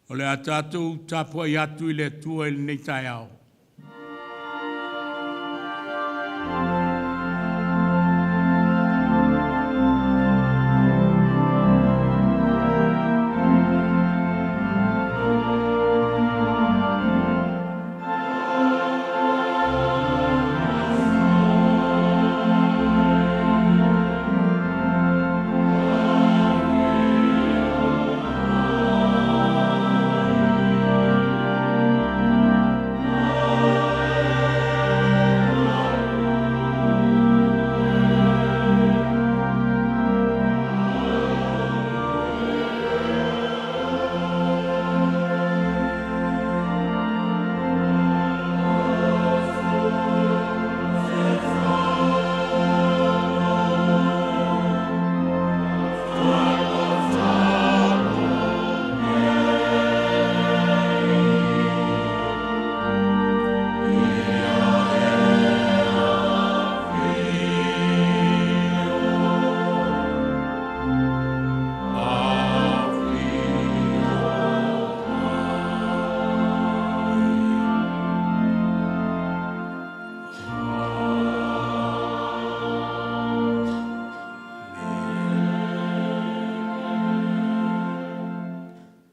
O le a tatou tapuai atu i le Atua i lenei taeao.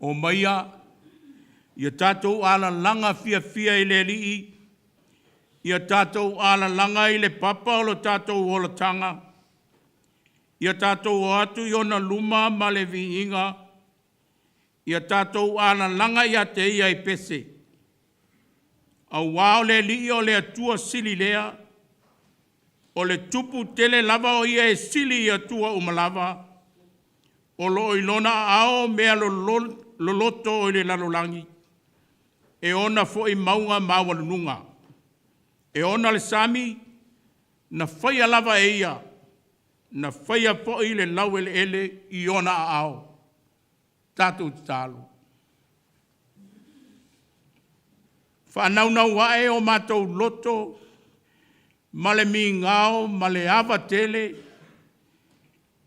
Omaia ia tatou alalaga fiafia i le Alii, ia tatou alalaga i le papa o lo tatou olataga, ia tatou o atu i ona luma ma le viiga, ia tatou alalaga ia te ia i pese. Aua o le Alii o le Atua sili lea, o le Tupu tele lava o ia e sili i Atua uma lava, o lo o i lona aao mea loloto o le lalolagi, e ona foi mauga maualuluga. E ona le sami, na faia lava e ia, na faia foi le laueleele i ona aao. Tatou tatalo. Faanaunau ae o matou loto ma le migao ma le ava tele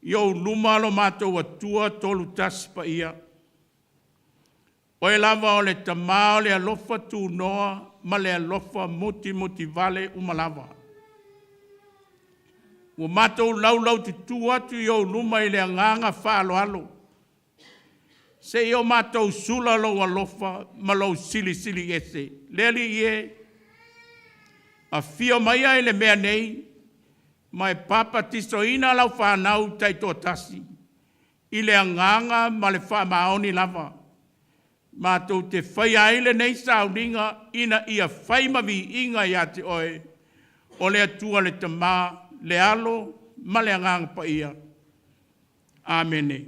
i ou luma lo matou Atua Toolu Tasi Paia. Oe lava o le Tama o le alofa tunoa ma le alofa mutimutivale uma lava. Ua matou laulaututu atu i ou luma i le agaga faaaloalo, seia o matou sula lou alofa ma lou Silisili Ese. Le Alii e, afio maia i le mea nei ma e papatisoina lau fanau taitoatasi i le agaga ma le faamaoni lava, matou te faia ai lenei sauniga ina ia fai ma viiga ia te Oe, o le Atua le Tama, le Alo ma le Agaga Paia. Amene.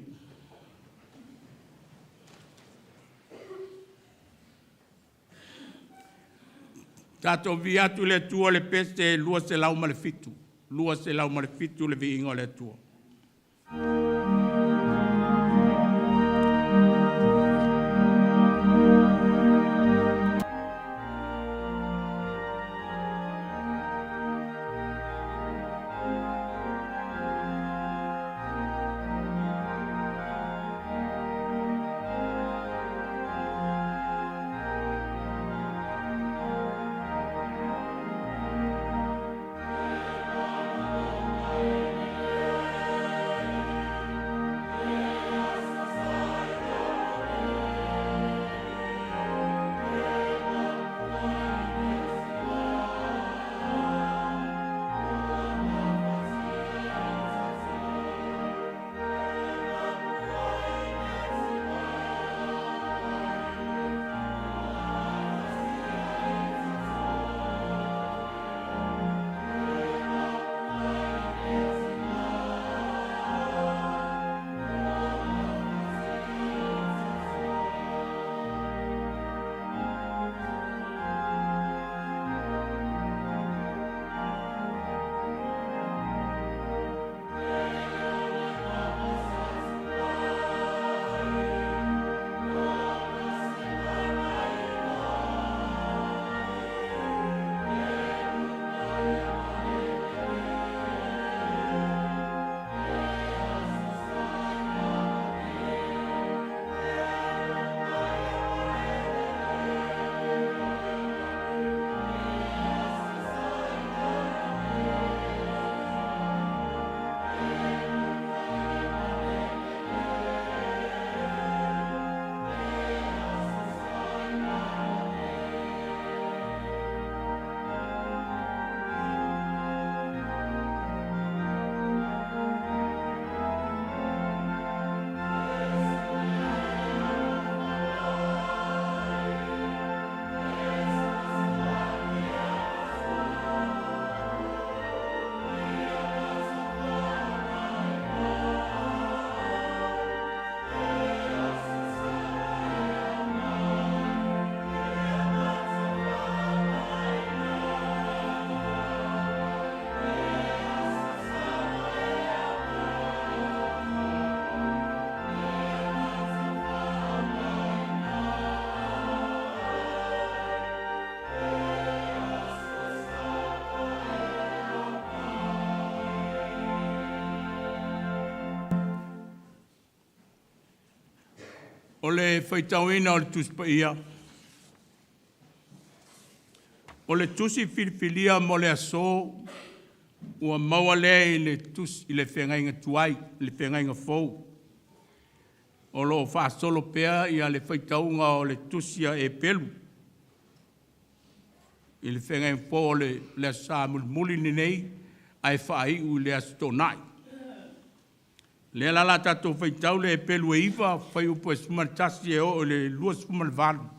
Tatou viia atu le Atua i le pese 207, 207 le viiga o le Atua. O le faitauina o le Tusi Paia. O le tusi filifilia mo le aso ua maua lea i le tusi i le feagaiga tuai, le feagaiga fou. O lo o faasolo pea ia le faitauga o le tusi a Eperu i le feagaiga fou o le Aso Sa mulimuli lenei ae faaiu i le Aso Toonai. Lea la o le a tatou faitau le Eperu e 9, fuaiupu e 11 e oo i le 28.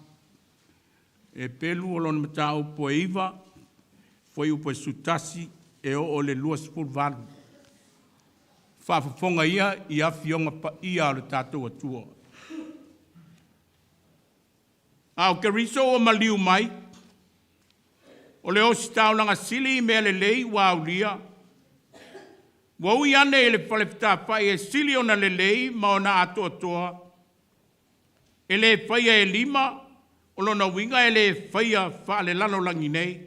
Eperu o lona mataupu e 9, fuaiupu e 11 e oo i le 28. Faafofoga ia i afioga paia a lo tatou Atua. A o Keriso ua maliu mai, o le ositaulaga sili i mea lelei ua aulia, ua ui ane i le fale fetafai e sili ona lelei ma ona atoatoa, e le faia e lima, o lona uiga e le faia faalelalolagi nei.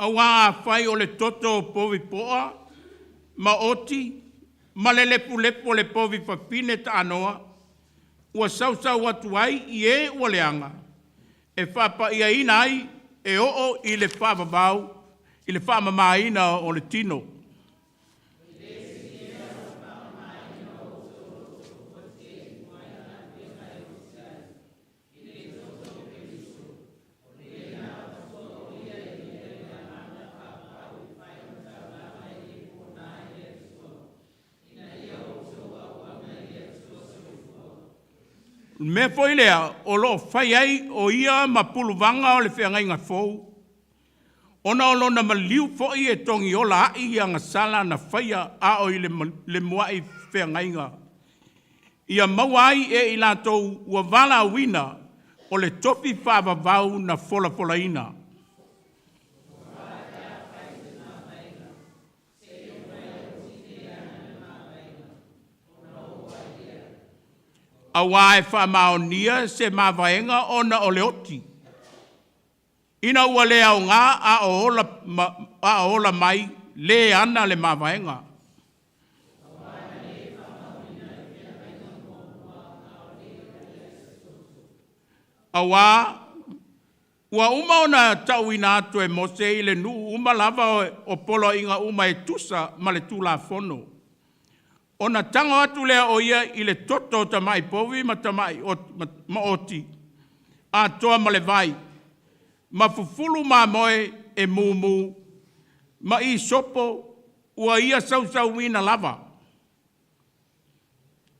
Aua afai o le toto o povi poa ma oti ma le lepulepu o le povi fafine taanoa ua sausau atu ai i e ua leaga, e faapaiaina ai e oo i le faavavau i le faamamaina o le tino. O le mea foi lea o lo o fai ai o ia ma puluvaga o le feagaiga fou, ona o lona maliu foi e togiola a'i agasala na faia a o i le mua'i feagaiga, ia maua ai e i latou ua valaauina o le tofi faavavau na folafolaina. Aua e faamaonia se mavaega ona o le oti, ina ua le aoga a o ola, ma, a o ola mai, le ana le mavaega. Aua ua uma ona tauina atu e Mose i le nuu uma lava o poloaiga uma e tusa ma le Tulafono, ona tago atu lea o ia i le toto o tamai povi ma tamai oti, atoa ma le vai, ma fufulu mamoe e mumu ma isopo ua ia sausauina lava.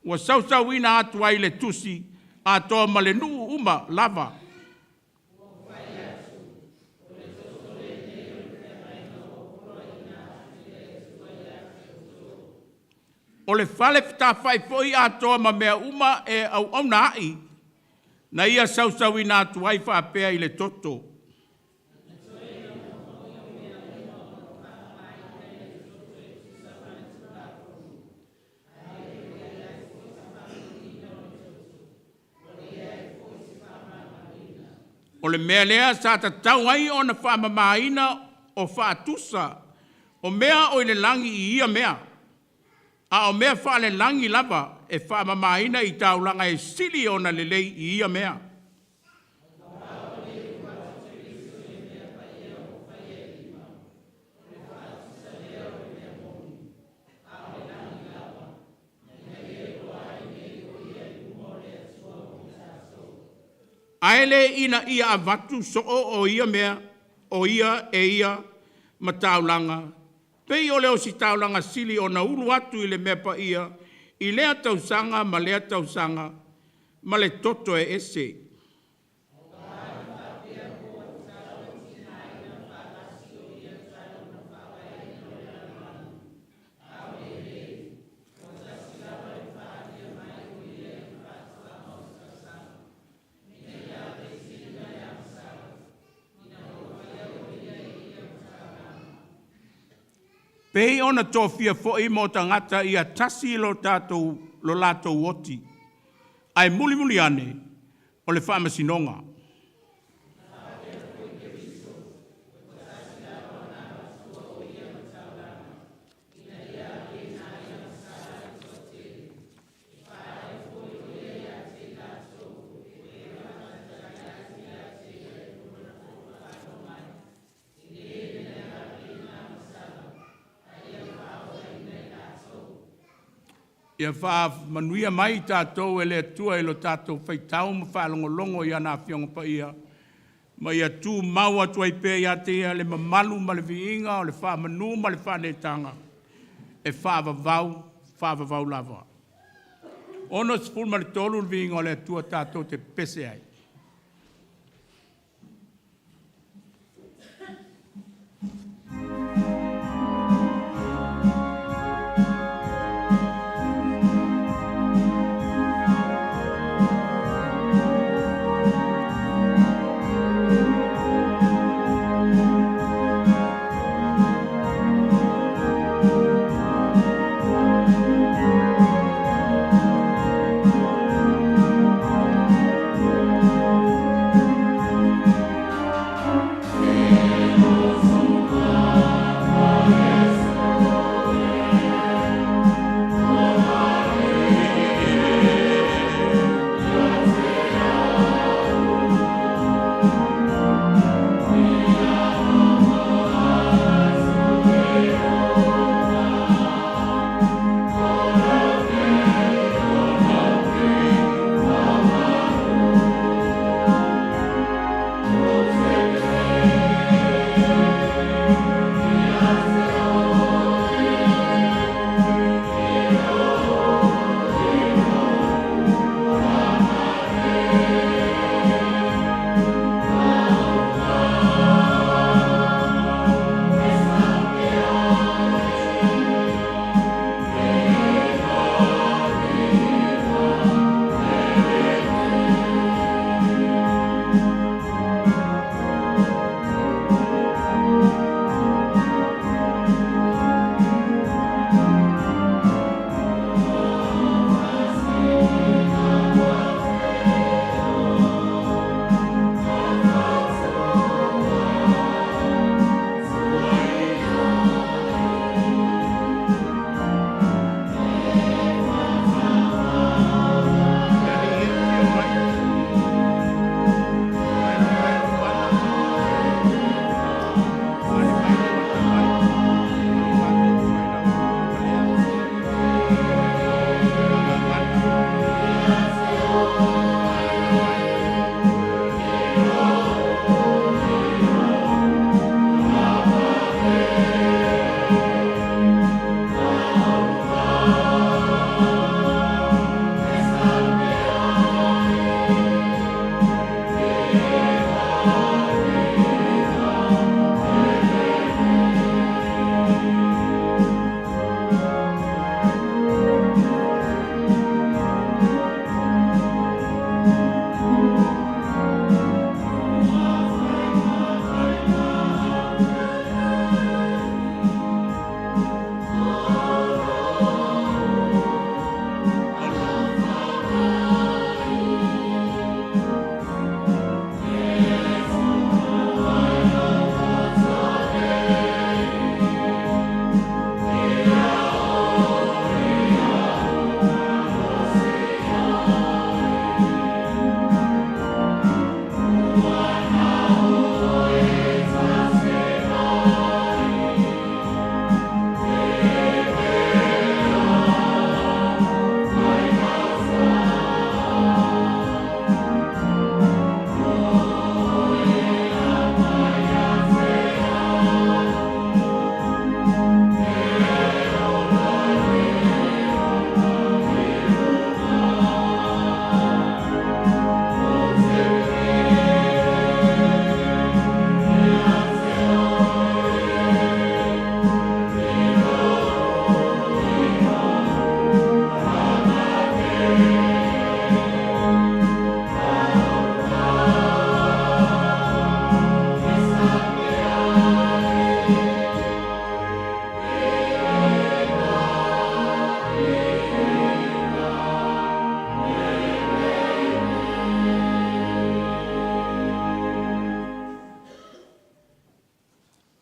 Ua sausauina atu ai le tusi atoa ma le nuu uma lava. O le fale fetafai foi atoa ma mea uma e auauna ai, na ia sausauina atu ai faapea i le toto. O le mea lea sa tatau ai ona faamamaina o faatusa o mea o i le lagi i ia mea, a o mea faalelagi lava e faamamaina i taulaga e sili ona lelei i ia mea. Ae le ina ia avatu soo o ia mea o ia e ia ma taulaga, pei o le ositaulaga sili ona ulu atu i le mea paia i lea tausaga ma lea tausaga ma le toto e ese. Pei ona tofia foi mo tagata ia tasi lo tatou lo latou oti. Ae mulimuli ane, o le faamasinoga. Ia faamanuia mai i tatou e le Atua i lo tatou faitau ma faalogologo i ana Afioga Paia, ma ia tumau atu ai pea ia te Ia le mamalu ma le viiga o le faamanu ma le faaneetaga e faavavau, faavavau lava. 63 le viiga o le Atua tatou te pepese ai.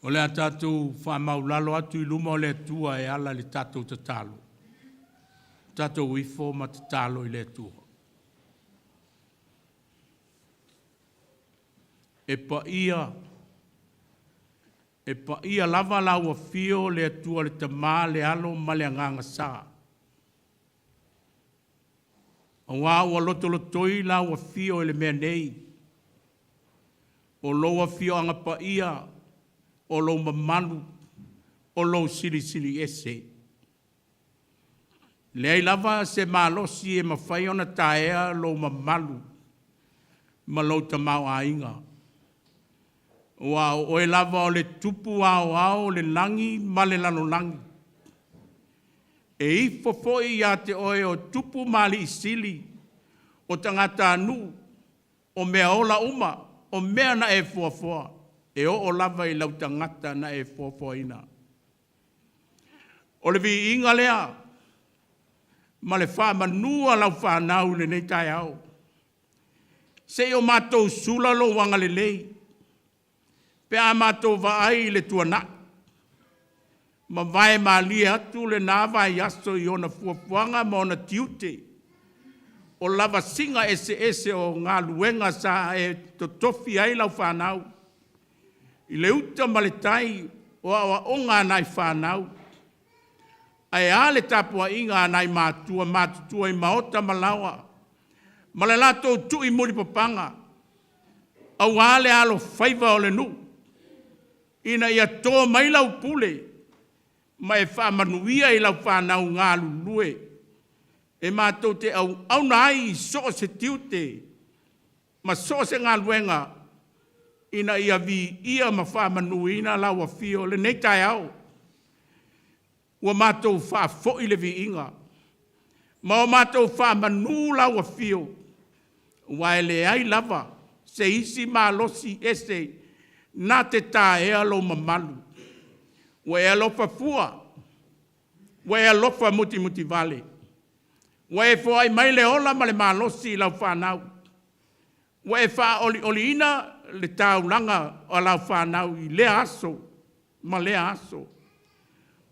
O le a tatou faamaulalo atu i luma o le Atua e ala i le tatou tatalo. Tatou ifo ma tatalo i le Atua. E paia, e paia lava lau afio le Atua le Tama, le Alo ma le Agaga Sa. Aua ua lotolotoi lau afio i le mea nei, o lou afioaga paia, o lou mamalu, o lou silisili ese. Leai lava se malosi e mafai ona taea lou mamalu ma lou tamaoaiga. Aua o oe lava o le Tupu Aoao o le lagi ma le lalolagi. E ifo foi ia te oe o tupu ma alii sili, o tagatanuu, o meaola uma, o mea na e fuafua, e oo lava i lau tagata na e foafoaina. O le viiga lea ma le faamanu a lau fanau i lenei taeao. Se i o matou sula lou agalelei pe a matou vaai i le tuanai, mavae malie atu lena vaiaso i ona fuafuaga ma ona tiute, o lavasiga eseese o galuega sa e totofi ai lau fanau, i le uta ma le tai o aoaoga a nai fanau, ae a le tapuaiga a nai matua matutua i maota ma laoa, ma le latou tui mulipapaga, aua le alofaiva o le nuu, ina ia to mai lau pule ma e faamanuia i lau fanau galulue, e matou te auauna ai i so o se tiute ma so o se galuega, ina ia viia ma faamanuina lau afio i lenei taeao. Ua matou faafoi le viiga ma o matou faamanu lau afio, aua e leai lava se isi malosi ese na te taea lou mamalu. Ua e alofa fua, ua e alofa mutimutivale, ua e foai mai le ola ma le malosi i lau fanau, ua e faaolioliina le taulaga a lau fanau i lea aso ma lea aso.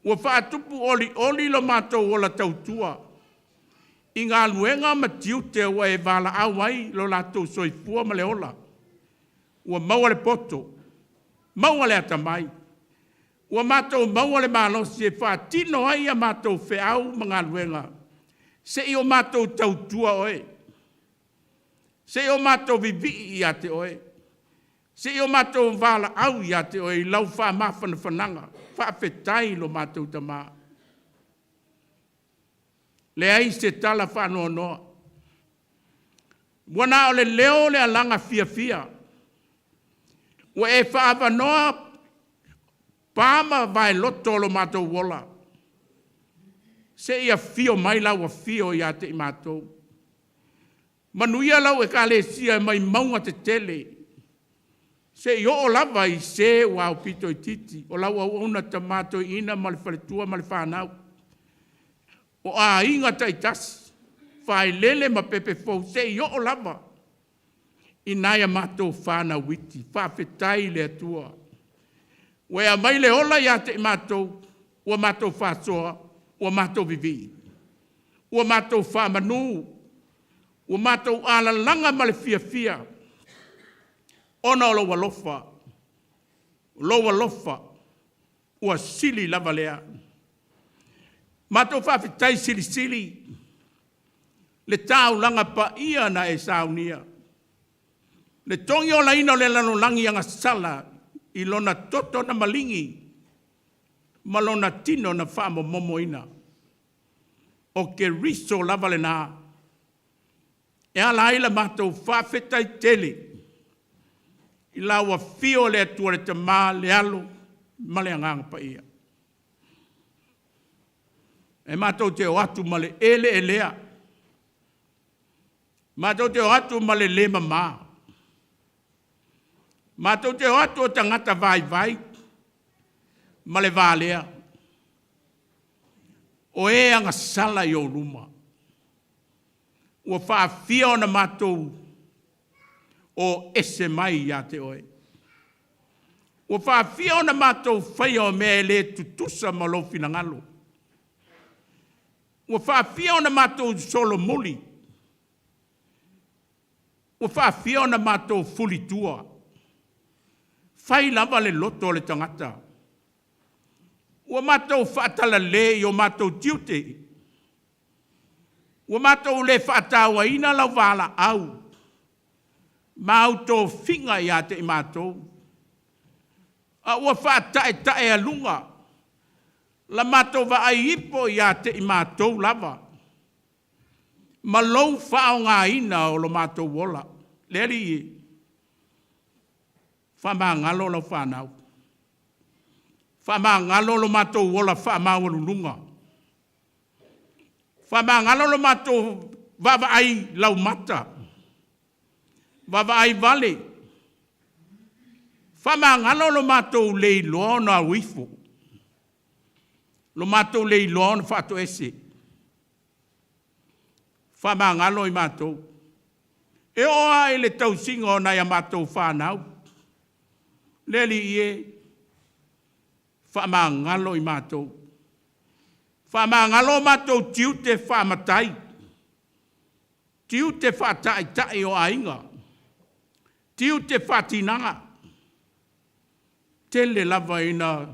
Ua faatupu olioli lo matou ola tautua i galuega ma tiute ua e valaau ai lo latou soifua ma le ola. Ua maua le poto, maua le atamai, ua matou maua le malosi e faatino ai a matou feau ma galuega, se i o matou tautua oe, se i o matou vivii ia te oe, se i o matou valaau ia te oe i lau faamafanafanaga. Faafetai i lo matou Tama. Leai se tala faanoanoa, ua na o le leo o le alaga fiafia, ua e faaavanoa pa ma vaeloto o lo matou ola, se i afio mai lau afio ia te i matou. Manuia lau Ekalesia mai mauga tetele seia oo lava i se ua aupito itiiti, o lau auauna tama toeaina ma le faletua ma le fanau, o aiga taitasi, failele ma pepe fou seia oo lava i nai a matou fanau iti. Faafetai i le Atua ua e aumai le ola ia te i matou, ua matou faasoa, ua matou vivii, ua matou faamanu, ua matou alalaga ma le fiafia ona o lou alofa. O lou alofa ua sili lava lea. Matou faafetai silisili le taulaga paia na e saunia, le togiolaina o le lalolagi agasala i lona toto na maligi ma lona tino na faamomomoina. O Keriso lava lena e ala ai la matou faafetai tele i lau afio le Atua le Tama, le Alo ma le Agaga Paia. E matou te o atu ma le eleelea, matou te o atu ma le le mama, matou te o atu o tagata vaivai ma le valea, o e agasala i ou luma, ua faafia ona matou o ese mai ia te oe. Ua faafia ona matou faia o mea e le tutusa ma lou finagalo. Ua faafia ona matou solomuli. Ua faafia ona matou fulitua. Fai lava le loto o le tagata. Ua matou faatalale i o matou tiute. Ua matou le faatauaina lau valaau ma au tofiga ia te i matou, a ua faataetaealuga la matou vaai ipo ia te i matou lava, ma lou faaaogaina o lo matou ola. Le Alii e, faamagalo lau fanau, faamagalo lo matou ola faamaualuluga, faamagalo lo matou vaavaai laumata, vaavaai vale, faamagalo lo matou le iloa ona o ifo, lo matou le iloa ona faatoese. Faamagalo i matou. E oo lava i le tausiga o nai a matou fanau, le Alii e, faamagalo i matou. Faamagalo o matou tiute faamatai, tiute faataitai o aiga, tiute faatinaga. Tele lava ina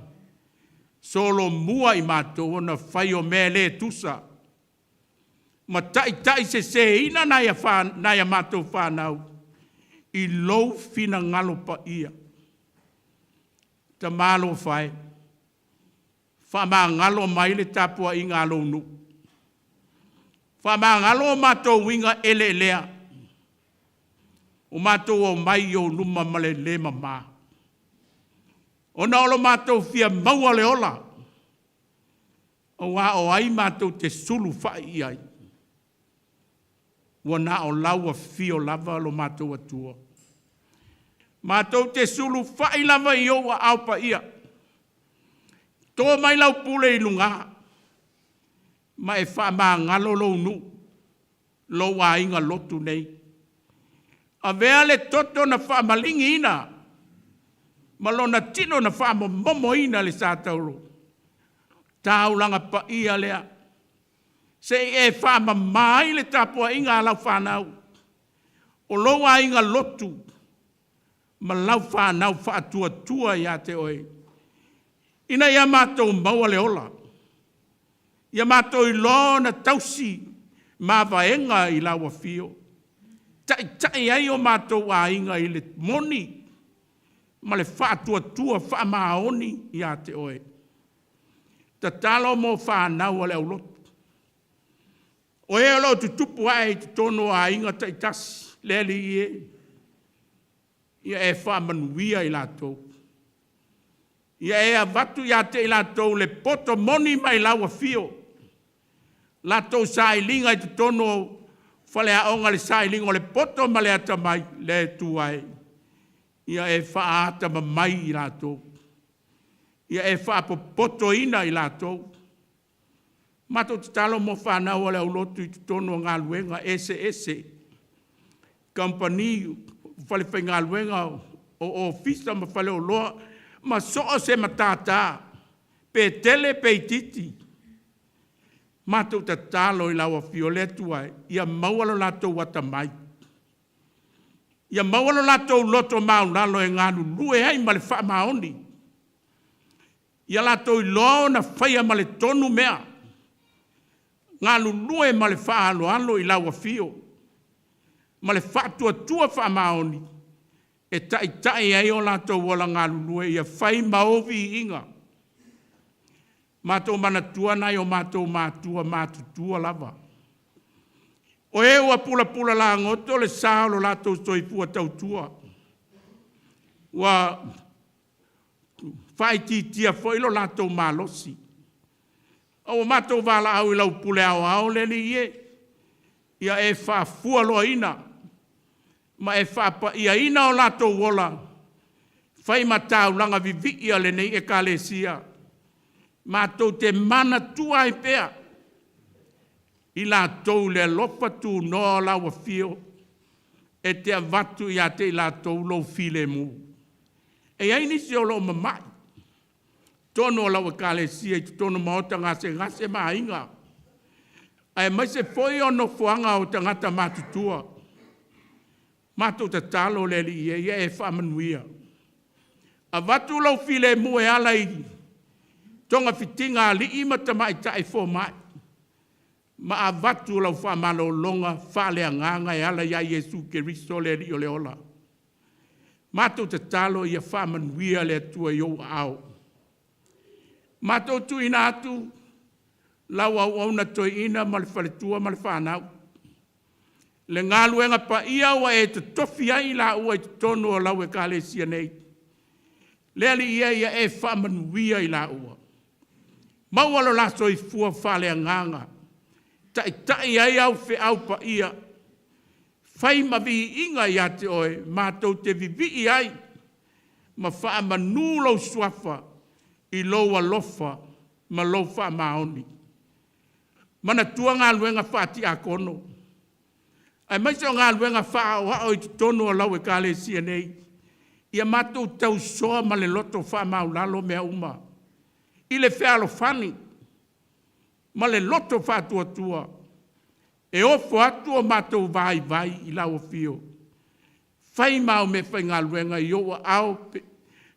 solomua i matou ona fai o mea le tusa, ma taitaiseseina nai a matou fanau i lou finagalo paia. Tamalofa e, faamagalo mai le tapuaiga a lou nuu. Faamagalo o matou uiga eleelea, o matou omai i ou luma ma le le mama, ona o lo matou fia maua le ola, aua o ai matou te sulufai i ai? Ua na o lau afio lava lo matou Atua. Matou te sulufai lava i ou aao paia. To mai lau pule i luga, ma e faamagalo lou nuu, lou aiga lotu nei. Avea le toto na faamaligiina ma lona tino na faamomomoina le sa tauro, taulaga paia lea, se i e faamama ai le tapuaiga a lau fanau, o lou aiga lotu ma lau fanau faatuatua ia te oe, ina ia matou maua le ola, ia matou iloa ona tausi mavaega i lau afio, taitai ai o matou aiga i le moni ma le faatuatua faamaoni ia te oe. Tatalo mo fanau a le aulotu, o e o lo o tutupu ae i totonu o aiga taitasi, le Alii e, ia e faamanuia i latou. Ia e avatu ia te i latou le poto moni mai lau afio, latou sailiga i totonu o faleaoga i le sailiga o le poto ma le atamai, le Atua e, ia e faatamamai i latou, ia e faapopotoina i latou. Matou tatalo mo fanau a le aulotu i totonu o galuega eseese, kamupani, falefaigaluega, o ofisa ma faleoloa, ma so o se matata, pe tele pe itiiti. Matou tatalo i lau afio le Atua e, ia maua lo latou atamai, ia maua lo latou loto maualalo e galulue ai ma le faamaoni, ia latou iloa ona faia ma le tonu mea, galulue ma le faaaloalo i lau afio, ma le faatuatua faamaoni, e taitai ai o latou ola galulue, ia fai ma ou viiga. Matou manatua nai o matou matua matutua lava, o e ua pulapula lagoto le sa o lo latou soifua tautua, ua faaitiitia foi lo latou malosi, a ua matou valaau i lau pule aoao le Alii e, ia e faafualoaina ma e faapaiaina o latou ola, fai ma taulaga vivii a lenei Ekalesia, matou te manatua ai pea i latou i le alofa tunoa o lau afio e te avatu ia te i latou lou filemu. E i ai nisi o lo o mamai, totonu o lau ekalesia i totonu o maota gasegase ma aiga, aemaise foi o nofoaga o tagata matutua. Matou tatalo le Alii e, ia e faamanuia. Avatu lou filemu e ala i togafitiga a alii ma tamaitai fomai, ma avatu lau faamalologa faaleagaga e ala ia Iesu Keriso le Alii o le ola. Matou tatalo ia faamanuia le Atua i ou aao. Matou tuuina atu lau auauna toeaina ma le faletua ma le fanau, le galuega paia ua e totofi ai i laua i totonu o lau Ekalesia nei. Le Alii e, ia e faamanuia i laua, maua lo la soifua faaleagaga, taitai ai au feau paia, fai ma viiga ia te oe, matou te vivii ai ma faamanu lou suafa i lou alofa ma lou faamaoni. Manatua galuega faatiakono aemaise o galuega faaaoao i totonu o lau Ekalesia nei, ia matou tausoa ma le loto faamaualalo mea uma i le fealofani ma le loto faatuatua e ofo atu o matou vaivai i lau afio. Fai ma au meafaigaluega i ou aao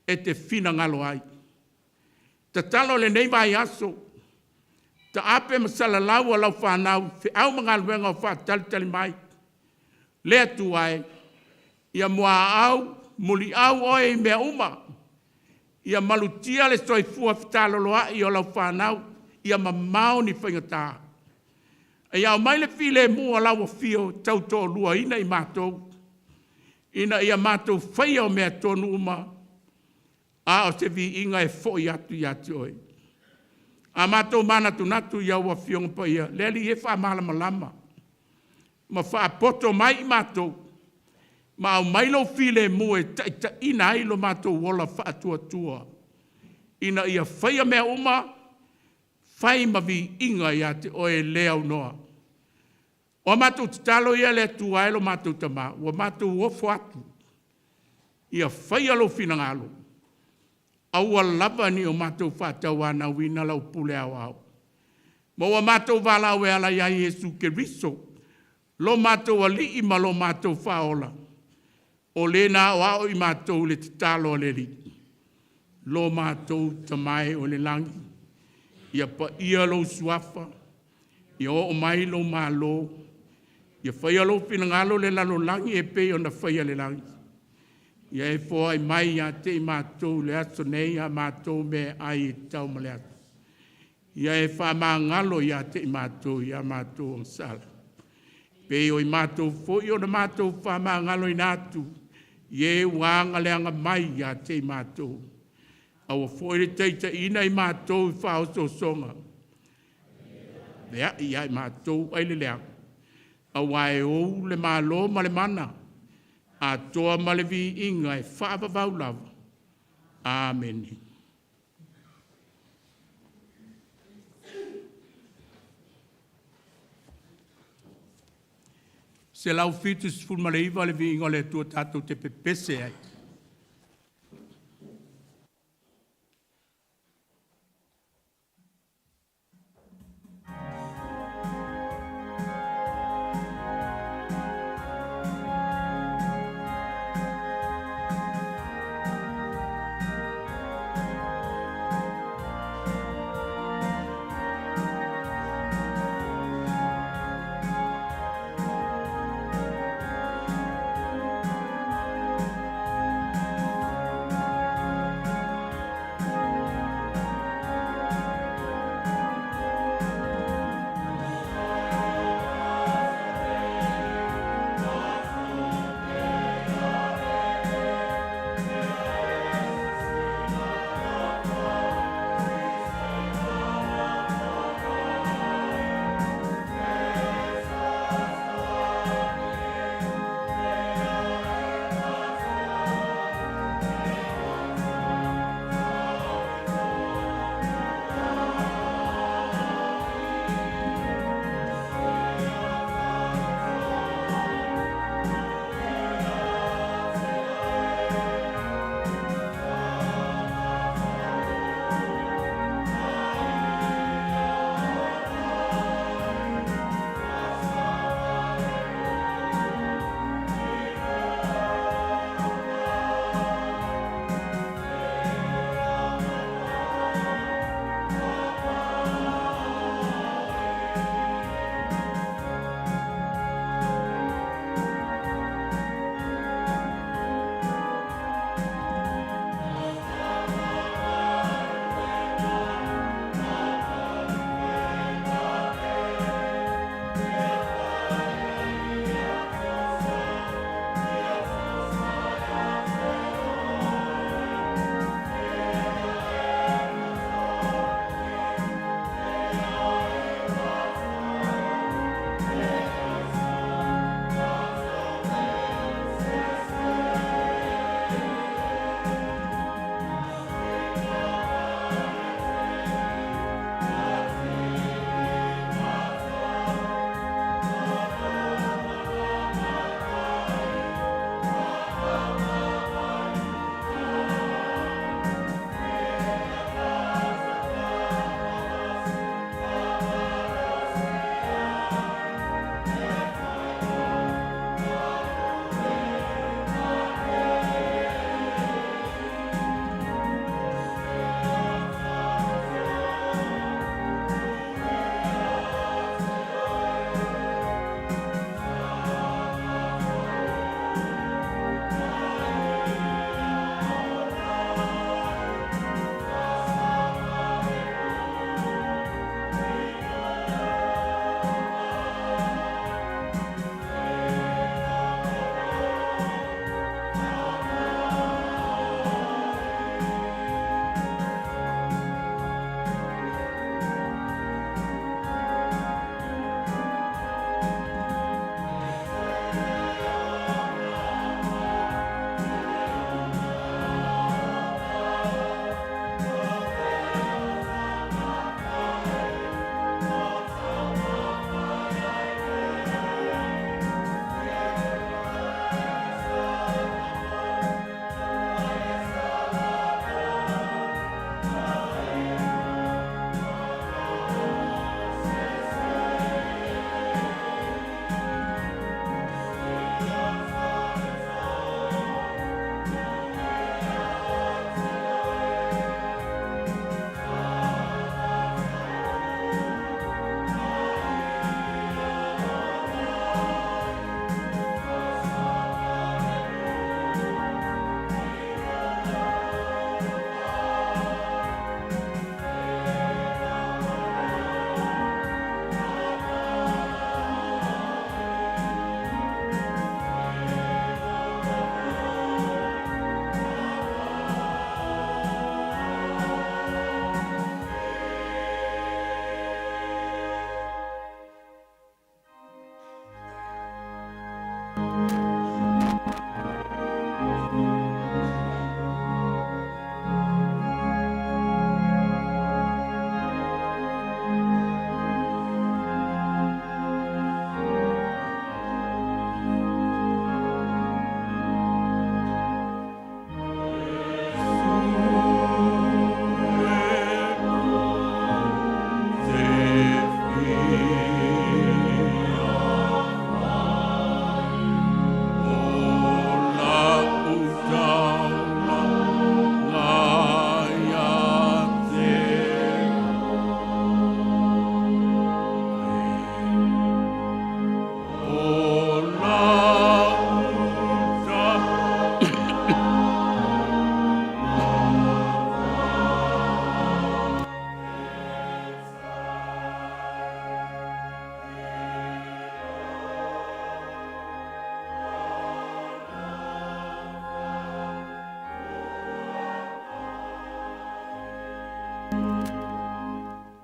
e te finagalo ai. Tatalo i lenei vaiaso, taape ma salalau a lau fanau i feau ma galuega o faatalitali mai. Le Atua e, ia muaau muliau oe i mea uma, ia malutia le soifua fetalaloai o lau fanau, ia mamao ni faigata, a ia aumai le filemu o lau afio e tautoaluaina i matou, ina ia matou faia o mea tonu uma, a o se viiga e foi atu ia te oe. A matou manatunatu i au Afioga Paia, le Alii e faamalamalama ma faapoto mai i matou ma aumai lou filemu e taitaiina ai lo matou ola faatuatua, ina ia faia mea uma, fai ma viiga ia te Oe e le aunoa. O a matou tatalo ia le Atua e lo matou Tama, ua matou ofo atu ia faia Lou finagalo, aua lava ne i o matou faatauanauina lau pule aoao, ma ua matou valaau e ala ia Iesu Keriso lo matou Alii ma lo matou Faaola, o Le na aoao i matou i le tatalo a le Alii. Lo matou Tama e oi le lagi, ia paia lou Suafa, ia oo mai lou Malo, ia faia lou finagalo i le lalolagi e pei ona faia i le lagi. Ia e foai mai ia te i matou i le aso nei a matou meaai e tatau mo le aso. Ia e faamagalo ia te i matou i a matou agasala, e pei ona matou foi ona matou faamagaloina atu i e ua agaleaga mai ia te i matou. Aua foi ne i taitaiina i matou i faaosoosoga, feai ia i matou ai le leaga, aua e ou le Malo ma le mana, atoa ma le viiga e faavavau lava. Amene. 179 le viiga o le Atua tatou te pepese ai.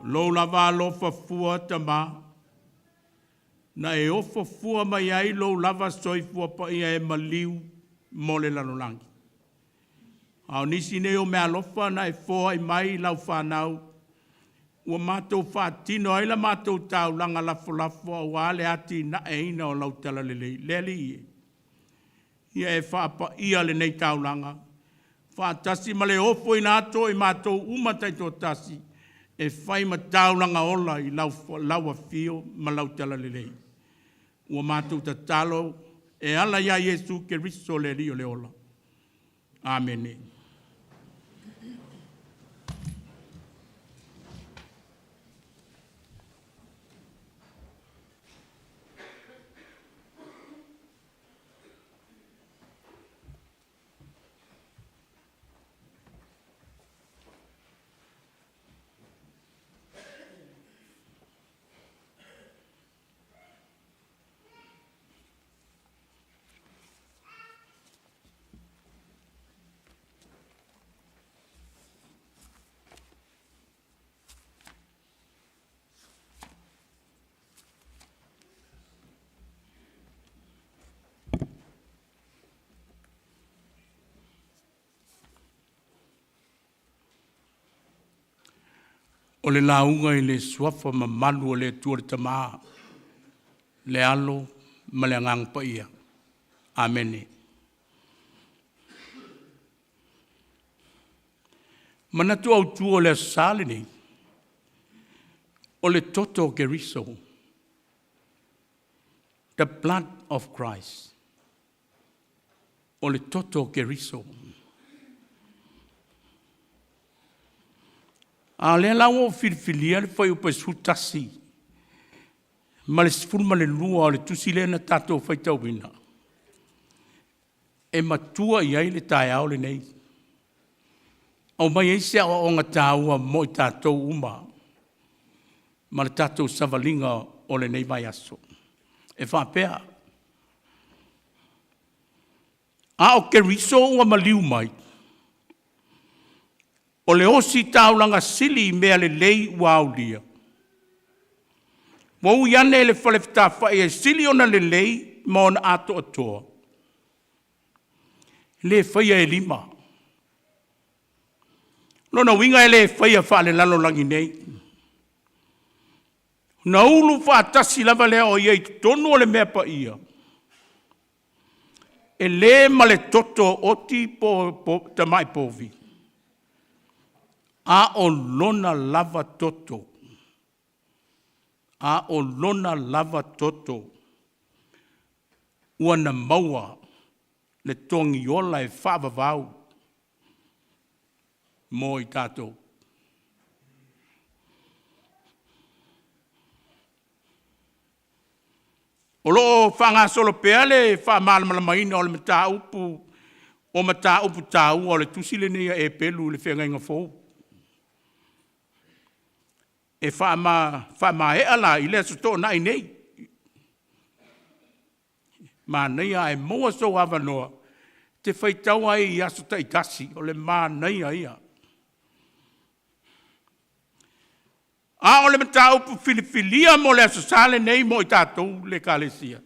Lou lava alofa fua Tamā, na e ofo fua mai ai lou lava soifua paia e maliu mo le lalolagi. A o nisi nei o meaalofa na e foai mai i lau fanau, ua matou faatino ai la matou taulaga lafolafo aua le atinaeina o lau talalelei. Le Alii e, ia e faapaia lenei taulaga, faatasi ma le ofoina atu o i matou uma taitoatasi, e fai ma taulaga ola i lau afio ma lau talalelei. Ua matou tatalo e ala ia Iesu Keriso le Alii o le ola. Amene. O le lauga i le suafa mamalu o le Atua le Tama, le Alo ma le Agaga Paia. Amene. Manatu autu o le Aso Sa lenei, o le toto o Keriso, the blood of Christ. O le toto o Keriso. A o lea la ua ou filifilia le fuaiupu e 11 ma le 12 o le tusi lea na tatou faitauina, e matua i ai le taeao lenei. Aumai ai se aoaoga taua mo i tatou uma ma le tatou savaliga o lenei vaiaso. E faapea, a o Keriso ua maliu mai, o le ositaulaga sili i mea lelei ua aulia, ua ui ane i le fale fetafai e sili ona lelei ma ona atoatoa, e le faia e lima. Lona uiga e le faia faalelalolagi nei. Na ulu faatasi lava lea o ia i totonu o le mea paia, e le ma le toto oti po o tamai povi, a o lona lava toto, a o lona lava toto ua na maua le togiola e faavavau mo i tatou. O lo o faagasolo pea le faamalamalamaina o le mataupu o mataupu taua o le tusi lenei a Eperu i le Feagaiga Fou. E faamaea la i le Aso Toonai nei. Manaia ae maua sou avanoa te faitau ai i aso taitasi, o le manaia ia. A o le mataupu filifilia mo le Aso Sa lenei mo i tatou le Ekalesia,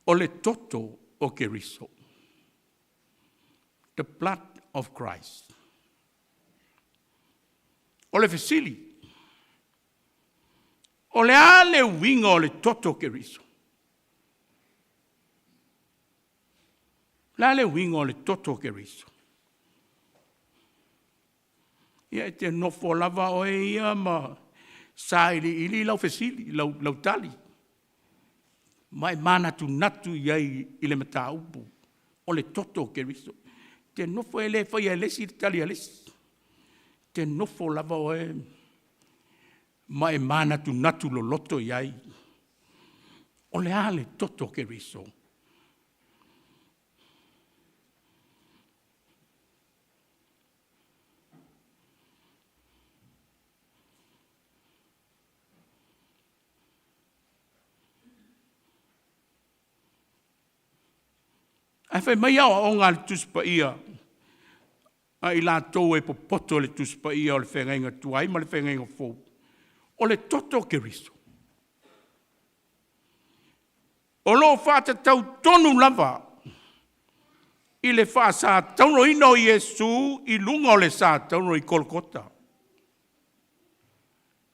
o le toto o Keriso. The blood of Christ. O le fesili, o le a le uiga o le toto o Keriso? O le a le uiga o le toto o Keriso? Ia e te nofo lava oe ia ma sailiili lau fesili, lau tali, ma e manatunatu i ai i le mataupu o le toto o Keriso. E te nofo e le faia e le isi le tali a le isi. E te nofo lava oe ma e manatunatu loloto i ai. O le a le toto o Keriso? Ae fai mai aoaoga a le Tusi Paia. A i latou e popoto i le Tusi Paia o le Feagaiga Tuai ma le Feagaiga Fou, o le toto o Keriso, o lo o faatatau tonu lava i le faasatauroina o Iesu i luga o le satauro i Kolokota.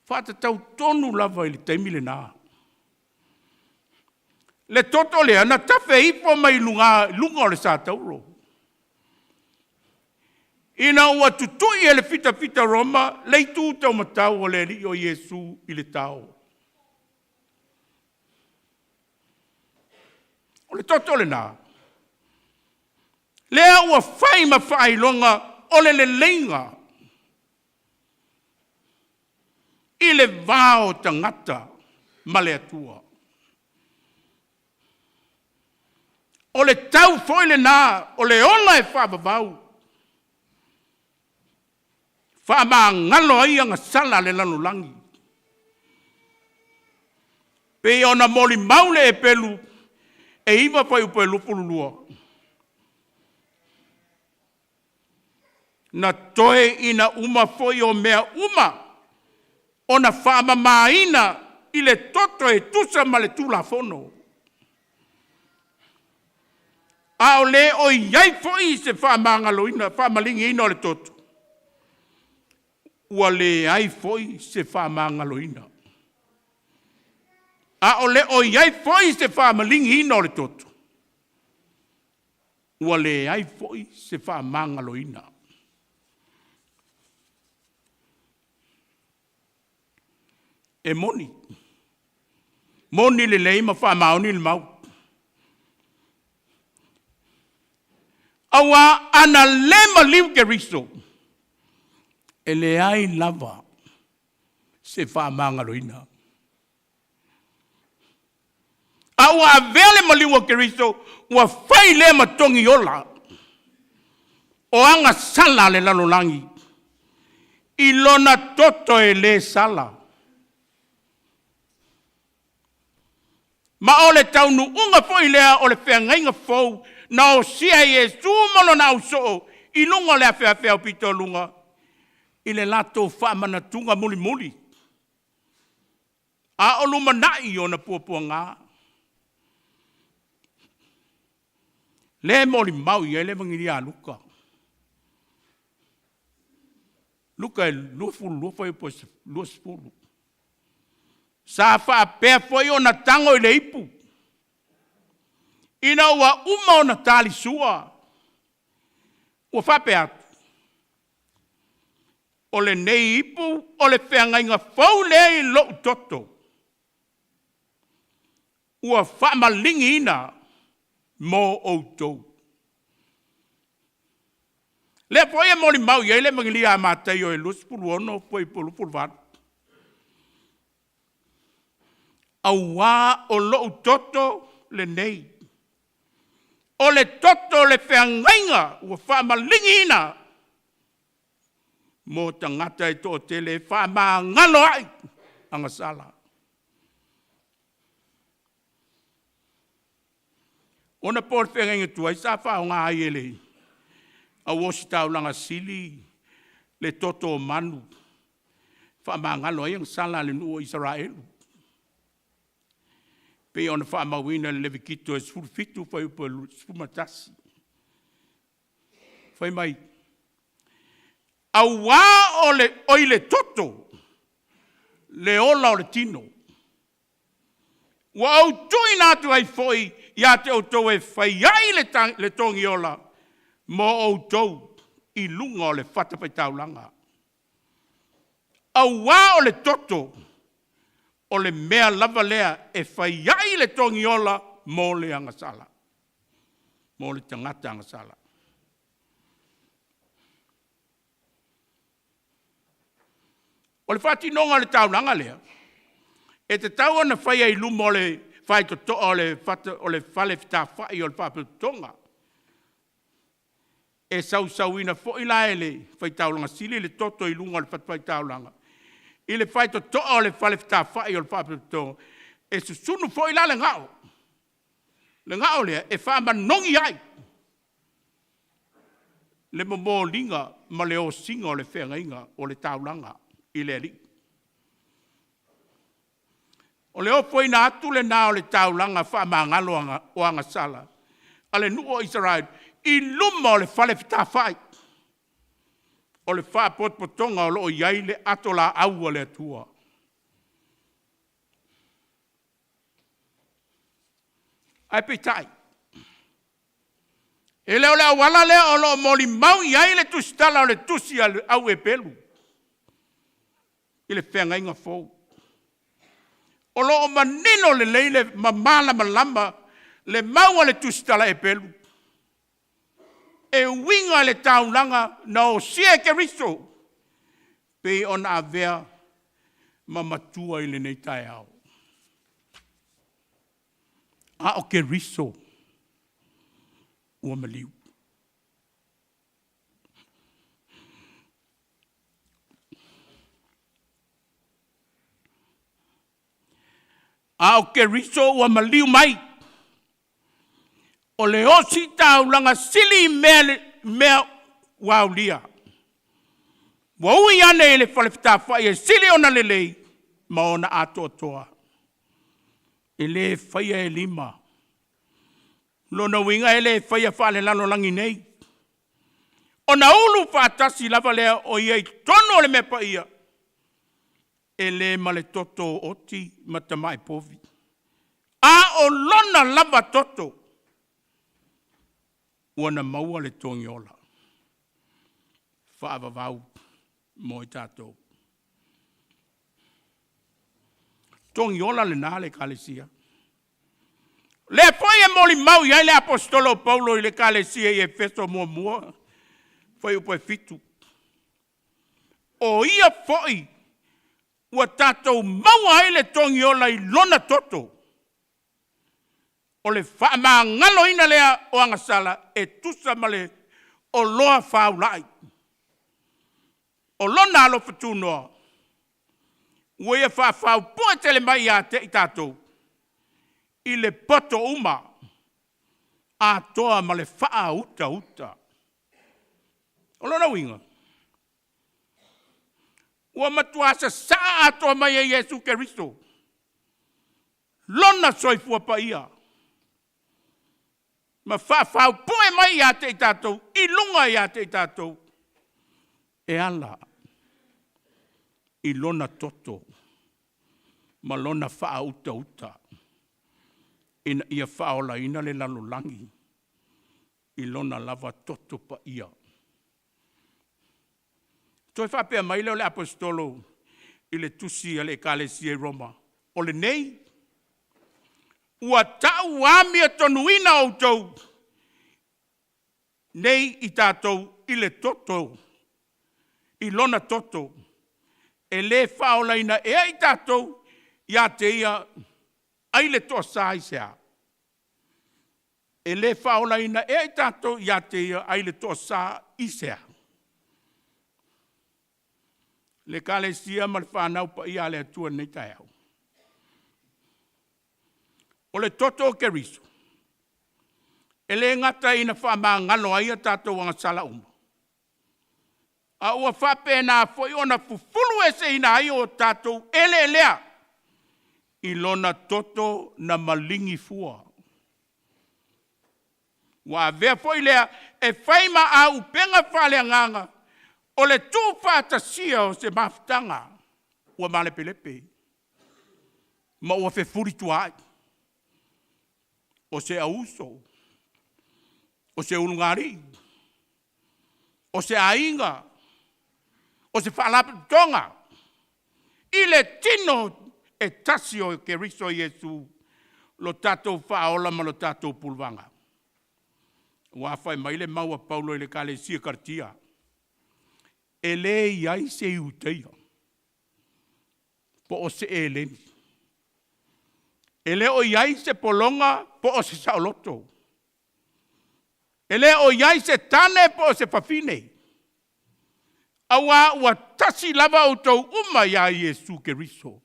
Faatatau tonu lava i le taimi lena. Le toto lea na tafe ifo mai luga, luga o le satauro. Ina ua tutui e le fitafita Roma le itu taumatau o le Alii o Iesu i le tao. O le toto lena, lea ua fai ma faailoga o le leleiga i le va o tagata ma le Atua. O le tau foi lena o le ola e faavavau, faamagalo ai agasala a le lalolagi, pei ona molimau le Eperu e 9 fuaiupu e 22. Na toe ina uma foi o mea uma ona faamamaina i le toto e tusa ma le Tulafono, a o le o i ai foi se faamagaloina, faamaligiina o le toto, ua leai foi se faamagaloina. A o le o i ai foi se faamaligiina o le toto, ua leai foi se faamagaloina. E moni, moni lelei ma faamaoni le mau. Aua ana le maliu Keriso, e leai lava se faamagaloina. A ua avea le maliu o Keriso ua fai lea ma togiola o agasala a le lalolagi i lona toto e le sala. Ma o le taunuuga foi lea o le feagaiga fou na osia e Iesu ma lona ausoo i luga o le afeafea aupito i le latou faamanatuga mulimuli, a o lumanai ona puapuaga. Lea e molimau i ai le Evagelia a Luka. Luka e 22 fuaiupu e 20. Sa faapea foi ona tago i le ipu, ina ua uma ona talisua, ua faapea atu, “O lenei ipu o le feagaiga fou lea i lou toto, ua faamaligiina mo outou.” Lea foi e molimau i ai le Evagelia a Mataio e 26 fuaiupu 28. Aua o lou toto lenei, o le toto o le feagaiga ua faamaligiina mo tagata e toatele e faamagalo ai agasala. Ona po o le feagaiga tuai sa faaaoga ai e le au ositaulaga sili le toto o manu faamagalo ai agasala a le nuu o Isaraelu, pei ona faamauina i le Levitito e 17 fuaiupu e 11. Fai mai, aua o le, o i le toto le ola o le tino, ua ou tuuina atu ai foi ia te outou e fai ai le togiola mo outou i luga o le fatafaitaulaga. Aua o le toto o le mea lava lea e fai ai le togiola mo le agasala, mo le tagata agasala. O le faatinoga o le taulaga lea, e tatau ona faia i luma o le faitotoa o le fale fetafai o le faalapotopotoga. E sausauina foi la e le faitaulaga sili le toto i luga o le fatafaitaulaga i le faitotoa o le fale fetafai o le faalapotopotoga, e susunu foi la le gao. Le gao lea e faamanogi ai le momoliga ma le osiga o le feagaiga o le taulaga i le Alii. O le ofoina atu lena o le taulaga faamagalo o agasala a le nuu o Isaraelu i luma o le fale fetafai o le faapotopotoga o lo o i ai le ato laau a le Atua. Ae peitai, e le o le auala lea o lo o molimau i ai le tusitala o le tusi a le au Eperu i le feagaiga fou. O lo o manino lelei le ma malamalama le mau a le tusitala Eperu e uiga i le taulaga na osia e Keriso pei ona avea ma matua i lenei taeao. A o Keriso ua maliu. A o Keriso ua maliu mai, o le ositaulaga sili i mea, mea ua aulia, ua ui ane i le fale fetafai e sili ona lelei ma ona atoatoa, e le faia e lima. Lona uiga e le faia faalelalolagi nei, ona ulu faatasi lava lea o ia i totonu o le mea paia, e le ma le toto oti ma tamai povi, a o lona lava toto ua na maua le togi ola faavavau mo i tatou. Togi ola lena le Ekalesia. Lea foi e molimau i ai le Aposetolo o Paulo i le Ekalesia i Efeso muamua, fuaiupu e 7. O ia foi ua tatou maua ai le togi ola i lona toto, o le faamagaloina lea o agasala e tusa ma le oloa faulai. O lona alofa tunoa ua ia faafaupue tele mai ia te i tatou i le poto uma atoa ma le faautauta. O lona uiga, ua matua sasaa atoa mai e Iesu Keriso lona soifua paia ma faafaupue mai ia te i tatou i luga ia te i tatou e ala i lona toto ma lona faautauta ina ia faaolaina le lalolagi i lona lava toto paia. Toe faapea mai lea o le Aposetolo i le tusi a le Ekalesia i Roma, o lenei ua tau amiotonu outou nei i tatou i le toto, i lona toto, e le faaolaina ea i tatou ia te ia ai le toasa i se a? E le faaolaina ea i tatou ia te ia ai le toasa i se a? Le Ekalesia ma le fanau paia a le Atua i lenei taeao. O le toto o Keriso, e le gata ina faamagalo ai a tatou agasala uma, a ua faapena foi ona fufulu eseina ai o tatou eleelea i lona toto na maligi fua. Ua avea foi lea e fai ma auupega faaleagaga o le tuufaatasia o se mafutaga ua malepelepe ma ua fefulituaai, o se auuso, o se ulugalii, o se aiga, o se faalapotopotoga i le tino e tasi o Keriso Iesu lo tatou Faaola ma lo tatou Puluvaga. Aua fai mai le mau a Paulo i le Ekalesia Karatia, e le i ai se Iutaia po o se Eleni, e le o i ai se pologa po o se saoloto, e le o i ai se tane po o se fafine, aua ua tasi lava outou uma ia Iesu Keriso.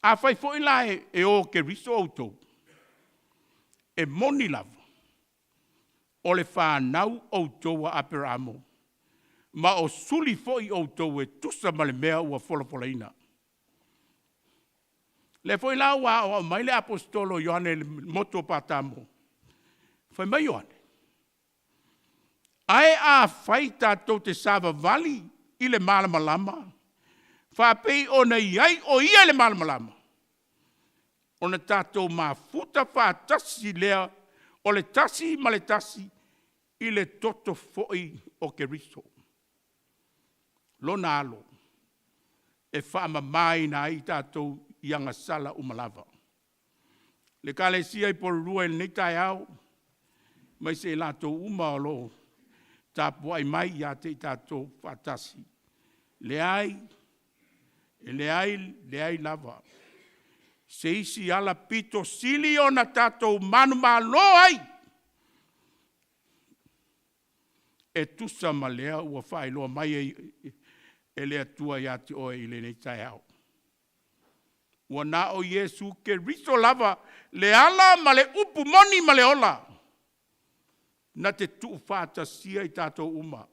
Afai foi la e o Keriso outou, e moni lava, O le fanau outou a Aperaamo, ma o suli foi outou e tusa ma le mea ua folafolaina. Lea foi la ua aoao mai le Aposetolo o Ioane i le motu o Patamo, fai mai Ioane, ae afai tatou te savavali i le malamalama, faapei ona i ai o Ia i le malamalama, ona tatou mafuta faatasi lea o le tasi ma le tasi i le toto foi o Keriso, Lona Alo, e faamamaina ai i tatou i agasala uma lava. Le Ekalesia i Porirua i lenei taeao, aemaise i latou uma o lo o tapuai mai ia te i tatou faatasi, leai, e leai, leai lava se isi ala pito sili ona tatou manumalo ai, e tusa ma lea ua faailoa mai e le Atua ia te oe i lenei taeao. Ua na o Iesu Keriso lava le ala ma le upu moni ma le ola na te tuufaatasia i tatou uma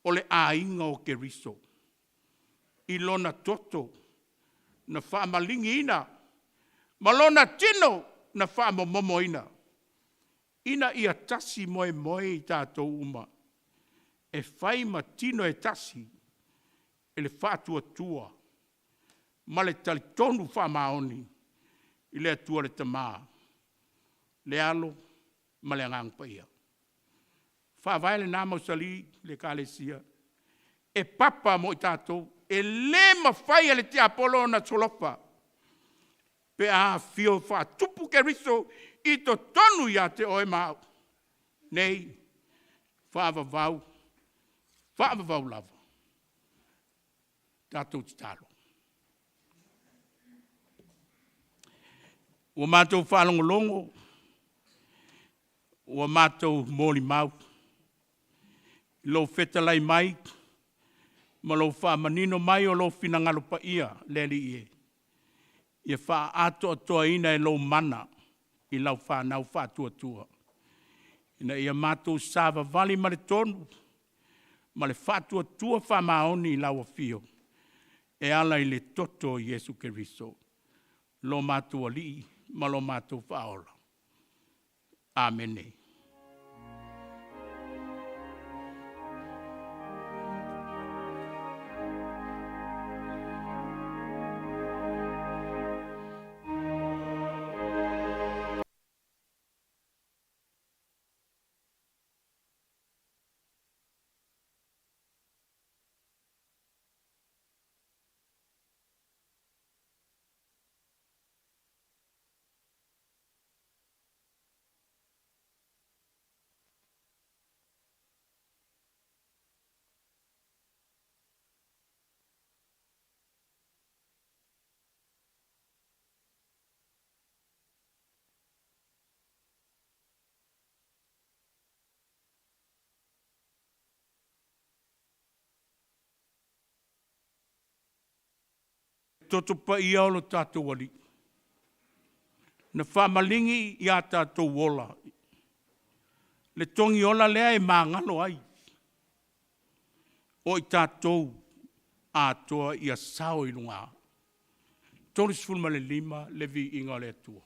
o le aiga o Keriso i lona toto na faamaligiina ma lona tino na faamomomoina, ina ia tasi moemoe i tatou uma e fai ma tino e tasi i le faatuatua ma le talitonu faamaoni i le Atua le Tama, le Alo ma le Agaga Paia. Faavae lena mausali le Ekalesia e papa mo i tatou. E le mafai e le tiapolo ona solofa pe a afio faatupu Keriso i totonu ia te oe ma au nei, faavavau, faavavau lava. Tatou tatalo. Ua matou faalogologo, ua matou molimau i lou fetalai mai ma lou faamanino mai o lou finagalo paia le Alii e, ia faaatoatoaina e lou mana i lau fanau faatuatua, ina ia matou savavali ma le tonu ma le faatuatua faamaoni i lau afio e ala i le toto o Iesu Keriso lo matou Alii ma lo matou Faaola. Amene. Toto paia o lo tatou Alii, na faamaligi ia tatou ola, le togiola lea e magalo ai o i tatou atoa ia sao i luga. 35 le viiga o le Atua.